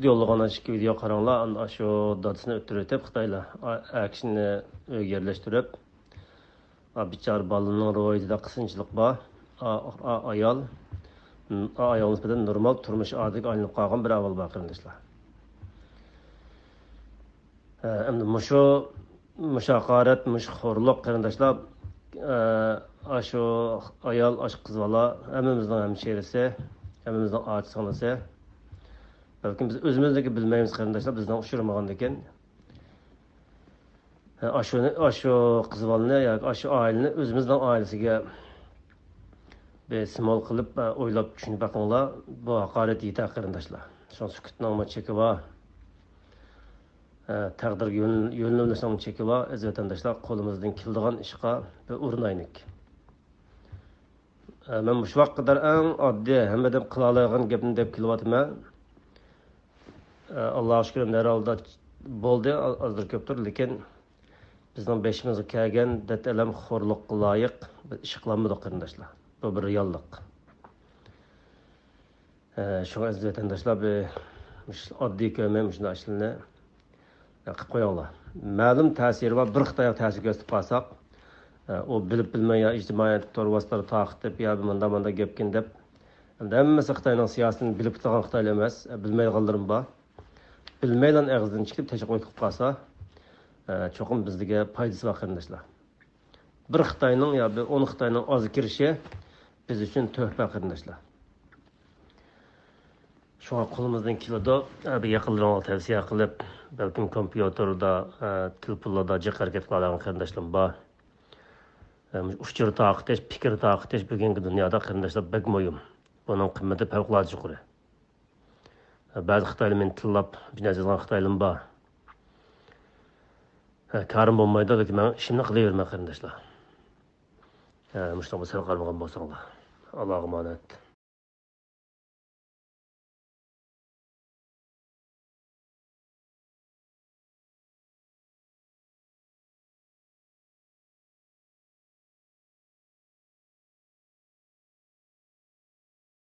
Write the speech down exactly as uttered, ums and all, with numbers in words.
يوللىغان ئاشۇ ئىككى ۋىدېو قاراڭلار، ئاشۇ دادىسىنى ئۆلتۈرۈۋېتىپ خىتايلار، ئا-، ئەر كىشىنى ئۆيگە يەرلەشتۈرۈپ، ئا، بىچارە بالىنىڭ روھىدا قىسىنچىلىق بار. ئا، ئا، ئايال، ئا، ئايالغا نىسبەتەن نورمال تۇرمۇش ئادىتىگە ئايلىنىپ قالغان بىر ئەھۋال بار، قېرىنداشلار. ئە، ئەمدى مۇشۇ، مۇشۇ ھاقارەت، مۇشۇ خورلۇق، قېرىنداشلار، ئە، ئاشۇ ئايال، ئاشۇ قىز بالا ھەممىمىزنىڭ ھەمشىرىسى، ھەممىمىزنىڭ ئاچا سىڭلىسى. بەلكىم بىز ئۆزىمىزنىكى بىلمەيمىز، قېرىنداشلار، بىزنىڭ ئۇچرىمىغاندىكىن. ئاشۇنى، ئاشۇ قىز بالىنى ياكى ئاشۇ ئائىلىنى ئۆزىمىزنىڭ ئائىلىسىگە بىر سىمۋول قىلىپ، ئويلاپ چۈشىنىپ بېقىڭلار. بۇ ھاقارەت يېتەر، قېرىنداشلار. شۇڭا سۈكۈتنىڭمۇ چېكى بار. تەقدىرگە يۆن-، يۆنىلىۋېلىشنىڭمۇ چېكى بار. ئەزىز ۋەتەنداشلار، قولىمىزدىن كېلىدىغان ئىشقا بىر ئۇرۇنايلىك. ئە، مەن مۇشۇ ۋاقىتقا قەدەر ئەڭ ئاددىي، ھەممە ئادەم قىلالايدىغان گەپنى دەپ كېلىۋاتىمەن. ئە، ئاللاغا شۈكۈر، ھەر ھالدا بولدى، ئا-، ئازدۇر كۆپتۇر، لېكىن بىزنىڭ بېشىمىزغا كەلگەن دەرد ئەلەم، خورلۇققا لايىق بىر ئىش قىلالمىدۇق، قېرىنداشلار. بۇ بىر رېئاللىق. ئە، شۇڭا ئەزىز ۋەتەنداشلار، بىر مۇشۇ ئاددىي كۆرمەي مۇشۇنداق ئىشلارنى قىلىپ قويۇڭلار. مەلۇم تەسىرى بار، بىر خىتايغا تەسىر كۆرسىتىپ قالساق، ئە، ئۇ بىلىپ بىلمەي يا ئىجتىمائىي تور ۋاسىتىلىرى تارقىتىپ يا بۇ مۇنداق مۇنداق گەپكىن دەپ، ئەمدى ھەممىسى خىتاينىڭ سىياسىتىنى بىلىپ تۇرغان خىتايلا ئەمەس، ئە، بىلمەيدىغانلىرىمۇ بار. بىلمەيلا ئېغىزدىن چىقىپ تېشىغا ئۆتۈپ قالسا، ئە، چوقۇم بىزگە پايدىسى بار، قېرىنداشلار. بىر خىتاينىڭ يا بىر ئون خىتاينىڭ ئاز كىرىشى بىز ئۈچۈن تۆھپە، قېرىنداشلار. شۇڭا قولىمىزدىن كېلىدۇ، بىر يېقىنلىرىڭلارغا تەۋسىيە قىلىپ، بەلكىم كومپيۇتېردا، تېلېفونلاردا جىق ھەرىكەت قىلىدىغان قېرىنداشلىرىم بار. ئۇچۇر تارقىتىش، پىكىر تارقىتىش بۈگۈنكى دۇنيادا، قېرىنداشلار، بەك مۇھىم. بۇنىڭ قىممىتى پەۋقۇلئاددە يۇقىرى. بەزى خىتايلار مېنى تىللاپ، بىر نەرسە يازغان خىتايلىرىم بار. ھە، كارىم بولمايدۇ، لېكىن مەن ئىشىمنى قىلىۋېرىمەن، قېرىنداشلار. ھە، مۇشۇنداق بولسا سەل قارىمىغان بولساڭلار. ئاللاغا ئامانەت.